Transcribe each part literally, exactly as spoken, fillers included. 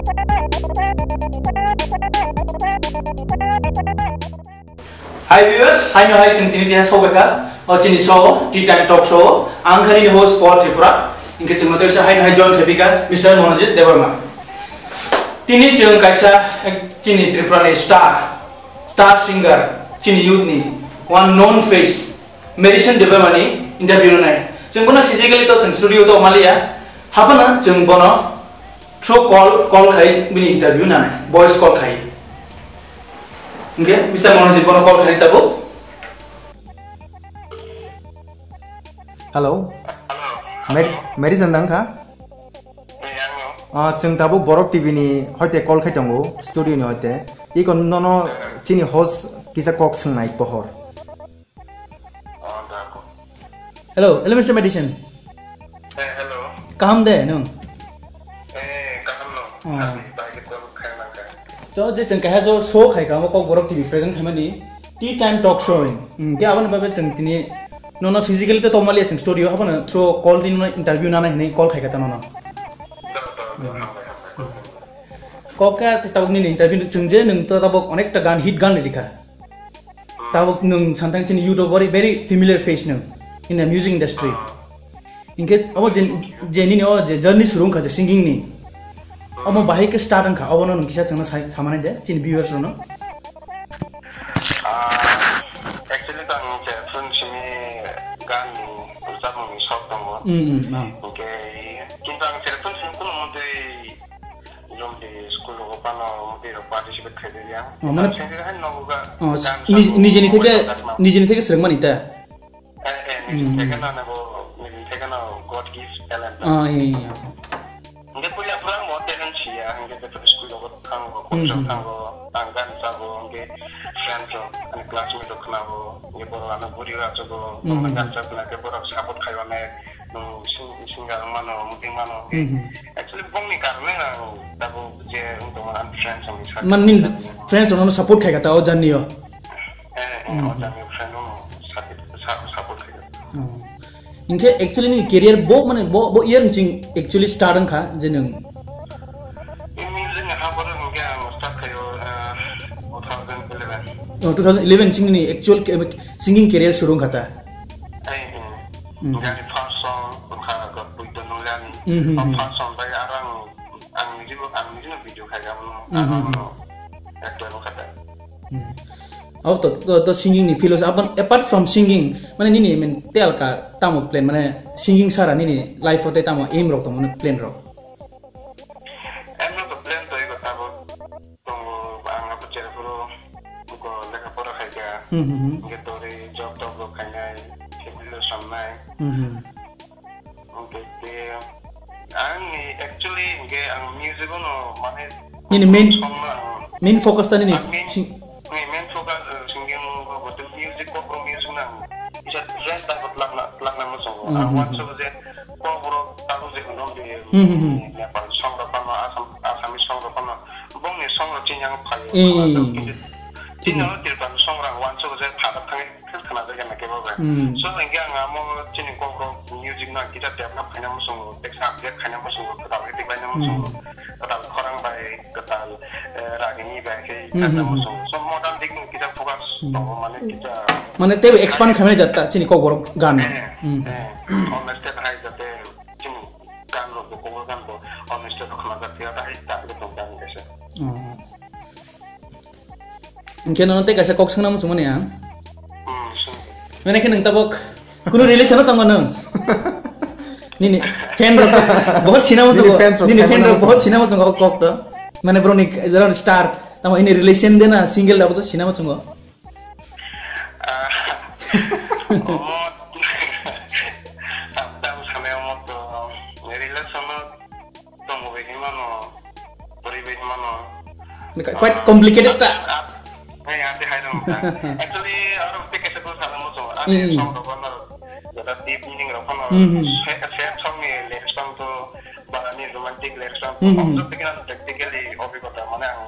Hi viewers, haino hai chwng tini tiha sok kha o chini show Tea Time Talk Show. Ang khani ni host Paul Tripura. Inke chwng tei sa haino hai join khabi ka Mister Monojit Debbarma. Tini chwng kaisa ek chini Tripura ni star, star singer, chini youth ni one known face Medicine Debbarma ni interview nai. Chwng bono physically to chwng studio to maliya. Habana chwng bono through call, call khai bini interview nanai, voice call khai. Hingke Mister Monojit bono call khai tabuk. Hello. Hello. Mary, Mary Jandang kha? Eh, ano. Ah, chwng tabuk Borok T V ni hoite call khai tongo, studio ni hoite. Iko nono chini host kisa kok swngnai pohor. Oh, da ko. Hello, hello, Mister Medicine. Eh, hello. Kaham de, no? Eh, kaham no. Oh. Happy birthday, call khai mangka. To je chwng kaha jo show khai ka, mo Kokborok T V present khai mani, Tea Time Talk Show. Hmm, ke aboni babe chwng tini nono physically to tomali chwng studio habana through call din interview nana hinai call khai ka ta nono. Da, da, da, hambai, hambai. Kok ka tabuk nini interview chwng je nwng to tabuk onek ta gan, hit gan rikha. Tabuk nwng santang chini YouTube very, very familiar face nwng in the music industry. Hinkhe abo je, je nini o je journey suru wngkha je singing ni. Omo bahai khe start wngkha, obono nwng kisa chwngno sai, samani de, chini viewers rokno. Ah, actually to ang je phone simi gan rwchapmung ni shok tongo. Mm, mm, ah. Hinkhe, kintu ang je phone simi kuno mantwi Jomdi school rogo phano mudi rok participate khai dia. Oh, mane, sengkhe hai nogo ga, oh, gan nij-, sabo nijeni theke, gan sabo. Nijeni theke swrwngmani ta? Eh, eh, nijeni theke na nago, nijeni theke na God gift talent na. Ah, iya, iya. Hingke puila pura mo talent siya, hingke betul school rogo thango, hmm, college rogo thango, ang gan sabo, hingke friends rok, ani classmate rok khnago, hingke borok ano buri rok achogo, hmm, gan sabo na ke borok support khai wane. Nwng sing-, singer wng mano, muting mano. Hmm, hmm. Actually, bongni karone ang tabuk je wng tongo, ang friends rokni sakhe. Man, nini friends rokno support khai kha ta o journey o? Eh, eh, hmm, o journey o friend rokno sakhe, sa-, support khai kha. Oh. Hinkhe actually nini career bo, mane, bo, bo year ni ching actually start wngkha je nwng? In music ni ha borok hinkhe ang start khaio, eh, two thousand eleven. Oh, two thousand eleven ching nini actual ke-, singing career suru wngkha ta? Ai, hmm. Hmm. Gari first song, wngkha ga Buddha Nungyan. Hmm, hmm, hmm. First song bai arang, ang niji, ang niji no video khai ga mano, hmm, hmm, hmm, ano actor wngkha ta. Hmm. Abo to, to, to singing ni philosophy, apan, apart from singing, mane nini, I mean, tel ka tamo plan, mane singing sara nini life o tei tamo aim rok tongo, mane plan rok? Aim rok to plan to ego tabuk. Tongo, ang abo cherphuru buko lekha pora khaikha. Hmm, hmm, hmm. Hingke tori job tob rok khainai, family rok samnai. Hmm, hmm. Hingke te, ang ni actually hingke ang music no mane nini main, songma ang main focus ta nini ang main, sing- ni main focus, eh, singing bo, bo music ko, ko music nang. Isa zen ta ko tlak na, tlak na mo songo. Hmm, hmm, hmm. Ang wan so je Kokborok tabuk je hwnwi di, hmm, hmm, hmm, Nepal song rok phano, Assam, Assamese song rok phano, bongni song rok chini yang phai. Eh, eh, eh, eh. Chini, hmm, Tripura ni song rok uansuk je pha thang thang khna jak na kebo bai. Hmm. So, hingke ang amo chini Kokborok music no kita develop khaina muchungo, teksa update khaina muchungo, kwtal khe tikhlaina muchungo, hmm, kwtal khorang bai, kwtal, eh, ragini bai khe, hmm, khaina, hmm, muchungo. So, modern dik ni kita focus, hmm, tongo, mane kita mane teibo expand khaimani jatta chini Kokborok gan. Eh, hmm, eh, on stage hai jate chini gan rok bo, Kokborok gan bo, on stage rok khna jak ya, dai ta tong dan kesa. Oh. Hingke nono tei kaisa kok swngna muchungmani ang. Hmm, swng. Mane khe nwng tabok kuno relation o tongo nwng? Nini fan rok bohot sina muchungo. Nini fans rok, nini fan rok bohot sina muchungo o kok to. Mane borokni jora star. Tamo ini relation de na single da bo to sina muchungo. Ah, omo, tam, tam sanai omo to relation o tongo bai hinmano, bwrwi bai hinmano. Quite complicated ta. Ah, ah, eh, ate hai rong ta. Actually, aro te kaisa ko sana mo so, ani, hmm, song rok no, jata deep meaning rok no, hmm, hmm, se-, sad song ni lyrics tong to, ba ani romantic lyrics tong to, hmm, hmm, hmm, jata kina practically obhigota mane ang,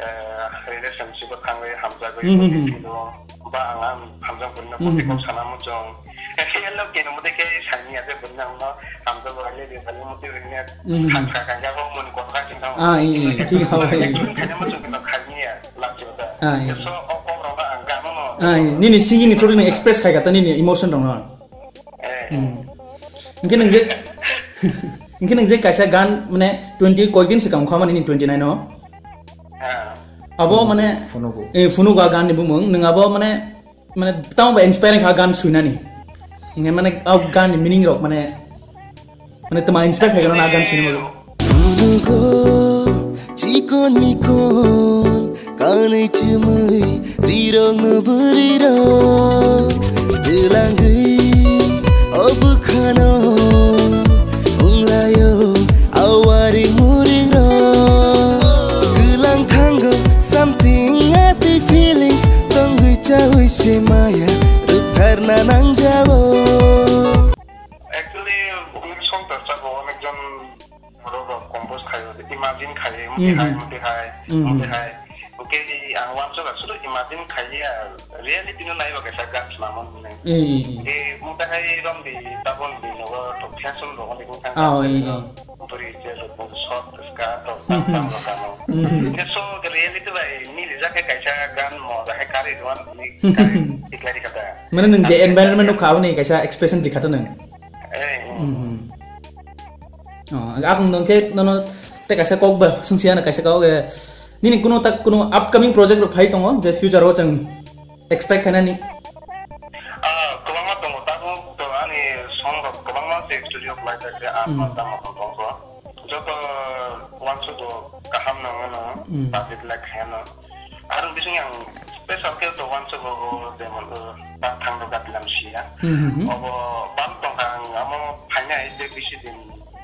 eh, relationship o thangwi hamjagwi, hmm, hmm, hmm, feel o, ba ang ang hamjak bwrwi no, hmm, hmm, hmm, kok sana mo chong. Khe lo keno mode khe sani ya de bunna no hamdo bo ale de bali mode rine Mhm. khan kha khan ga bo mun ko kha sing tong. Ah, iya, iya, thik ha, iya. Khaina mo chung no khaini ya last yo da. Ah, iya. So o ko ro ga ang ga mo. Ah, iya. Nini singing ni through ni express khai kata nini emotion rong no. Eh. Hmm. Hingke nang je, hingke nang je kaisa gan mane twenty koi din se kam kha mani twenty nine o. Ah. Abo mane Funugo. Eh, Funugo gan ni bumung nang abo mane mane tamo ba inspiring kha gan suinani. Nge mane au gan ni meaning rok mane, mane tama inspire khai gana gan suinani. Funugo, chikon mikon, kanai chumui, rirok no bwrwi rok, delangwi, obukhano, unglayo, awari muring rok, gulang thango, something ati feelings, tongwi chawi se maya rwktharna nangjao. Actually, song chorcha bo onekjon borok rok compose khai, imagine khai, Hmm, muti hai, hmm. muti hai, Hmm, muti hmm. hai. Okay, ang wansuk asuk imagine khai ya, reality no naiba kaisa gan swnamon hinwi. Hmm, hmm, hmm. Eh, muti hai romdi, tabon di nogo, to fashion rok ni bukhang Ah, oh, eh, eh. Bwrwi je rok short skirt rok, Hmm, hmm. tam tam rok kamo. Hmm, hmm. Hingke so reality bai mili jak khe kaisa gan mo, jak khe karwi rwan ni karwi tiklai kha da. Mane nwng je Kaisa environment no kha, hwnwi kaisa expression rikha to nwng. Eh, eh. Mhm. Oh, ang nwng khe nono tei kaisa kok ba swngsi ano kaisa kok, eh, nini kuno tak kuno upcoming project rok phai tongo je future o chwng expect khainani? Ah, kwbangma tongo, tabuk to ani song rok kwbangma se studio khlai jak khe, ah, Mhm. tamo tong tong kho. Joto uansukgo kaham nangmano, Hmm. public like khaino. Aroni bising ang special khe to uansukgo o jemon o tak thang rok gatlam sia. Hmm, hmm, hmm. Obo bam tongkha ang amo phainai je bisi din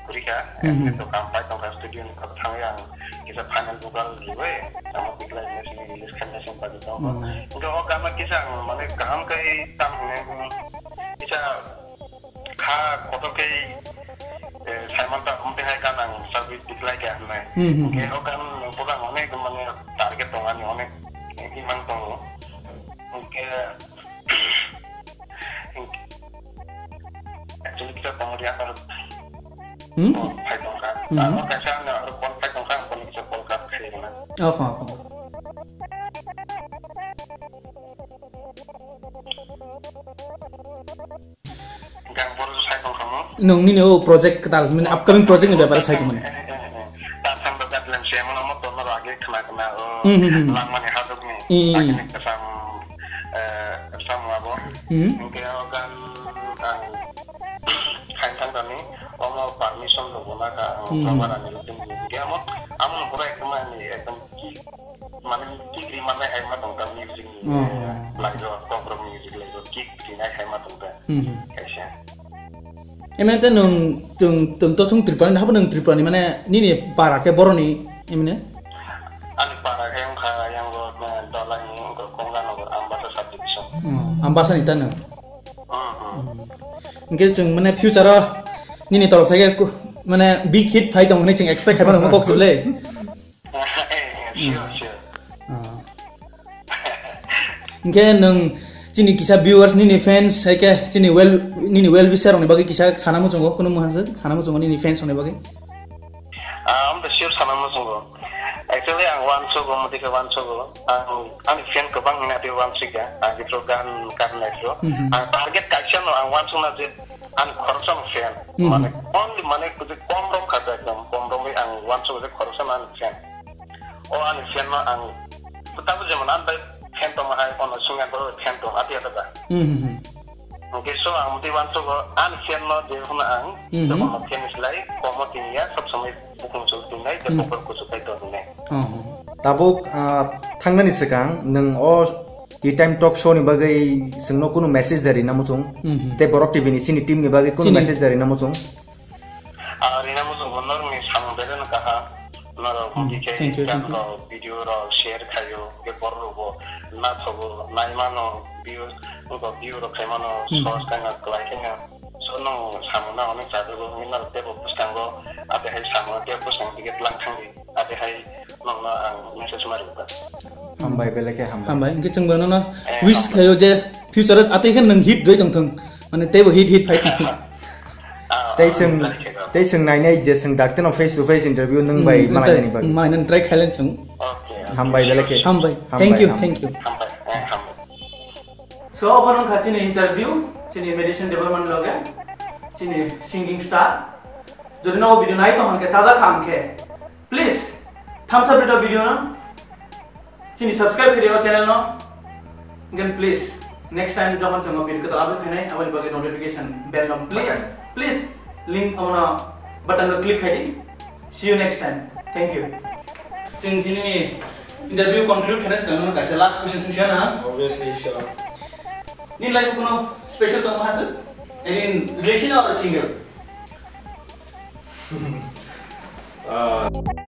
kurikha. Hmm, hmm. Ekhe to kam pai tongkha studio ni kok thangwi ang kisa final vocal riwi amo biklai machine release khaina sing padi tongo. Hmm. Hingke o gama kisa ang mane kaham kai tam hwnwi kisa Kha kotor khe, eh, Simon ta hum te hai ganang sabi tiklai khe hwnwi. Hmm, hmm, hmm. Khe o gan program onek mane target tong ani onek imang tongo. Hingke, actually kita tong dia kalau Hmm? Phai tongkha. Hmm. Ano kaisa ano aro call phai tongkha, ang kono kisa call cut khe na. Oh, oh, oh. Gang boro sai tong kamo. Nung nini o project ketal, mini upcoming project ni bepare sai tong mani. Ta thang da gat lem se mo mo to no age khna khna o. Hmm, hmm, hmm. Lang mani haduk ni. Hmm. Age ni kasam, eh, sam abo. Hmm. Hingke o gan ang hai thang kami, omo permission lo bona ka ang Hmm. Baba rani lo tin. Hingke amo, amo pura ekdom ani ekdom ki mane, kikri mane hai ma tong ta music ni, Hmm, hmm. Lai ro, kok ro music lai ro, kikri nai hai ma tong ta. Hmm, hmm. Kaisa. Emne te nwng, nwng, nwng to thung Tripura ni, habo nwng Tripura ni, mane, nini para khe boroni, emne? Ani para khe wngkha yang ro, eh, Dolai ni, wngkha Konga Nogor, Ambasa subdivision. Hmm, Ambasa ni ta nwng? Hmm, hmm. Hmm. Hingke chwng, mane, future o nini torok thai khe ku-, mane, big hit phai tong hinwi chwng expect khai mano kok sule. Eh, eh, sure, Hmm. sure. Ah. Hingke nwng chini kisa viewers, nini fans, hai khe chini well, nini well wisher rokni bagwi kisa sana muchungo, kunu muhaswk sana muchungo nini fans rokni bagwi? Ah, ang to sure sana muchungo. Actually, ang uansugo, mudi khe uansugo. Ang, ani fan kwbang hwnwi ati uansukya. Ang jephru gan, gan naithro. Mhm. Ang target kaisa no ang uansukna je Ani khoroksa no fan. Mhm. Mane, only mane kudu kom rom kha ekdom, kom romwi ang uansukgo je khoroksa no ani fan. O ani fan no ang, tabuk jemon ani bai fan tongma hai, ono sungya borok fan tong, ati ata ba. Mhm. Hingke so ang mudi uansukgo ani fan no je phano ang, Mhm. jokhon no fan ni slai, komo tiniya, sob somoi bukung chuk tinai, je Mhm. bokol kuchuk kai tong tinai. Oh. Tabuk, ah, thangnani swkang, nwng o Tea Time Talk Show ni bagwi chwngno kunu message da rina muchung. Mhm. Tei Borok T V ni chini team ni bagwi kunu Chini. message da rina muchung. Ah, rina muchung bo norokni samung belai no kaham. Norok Hmm, bokhe thank you, thank you. Rok, video rok share khaio, tei borok rok bo nathogo, naimano, view, wngkha view rok khaimano, Hmm. source khaina, kwlai khaina. So, nwng samung na hwnwi chajago, wngwi norok teibo bwskango, abo hai samung tei bwskang dige tlang thangdi, abo hai nwngno ang message ma rwkha. Hambai, belai khe hambai. Hambai, hwnkhe chwngbo nono Eh, wish hambai. khaio je future o atwi khe nwng hit rwi tongthwng. Mane teibo hit hit phai tong. Ah, Tei chwng, ah, tei chwng nainai je chwng dakti no face to face interview nwng bai Hmm, malai tei nani bagwi. Malai nani try khailen chwng. Okay, okay. Hambai belai khe. Hambai. Hambai, Thank you, hambai. Thank you. Hambai, eh, hambai. So, obo wngkha chini interview, chini medicine department loge, chini singing star. Jodi no video nai tong hangke, chajak hangke, please, thumbs up rito video no. Chini subscribe khe o channel no. Again, please, next time jokhon chwng video kwtal upload khainai, aboni bagwi notification bell no please, Okay. please, link abono button no click khai di. See you next time. Thank you. Chwng chini interview conclude khaina swkang no kaisa last question swngsi na. Obviously, sure. Ni life kono special tong ma hase? In relation or single? Uh,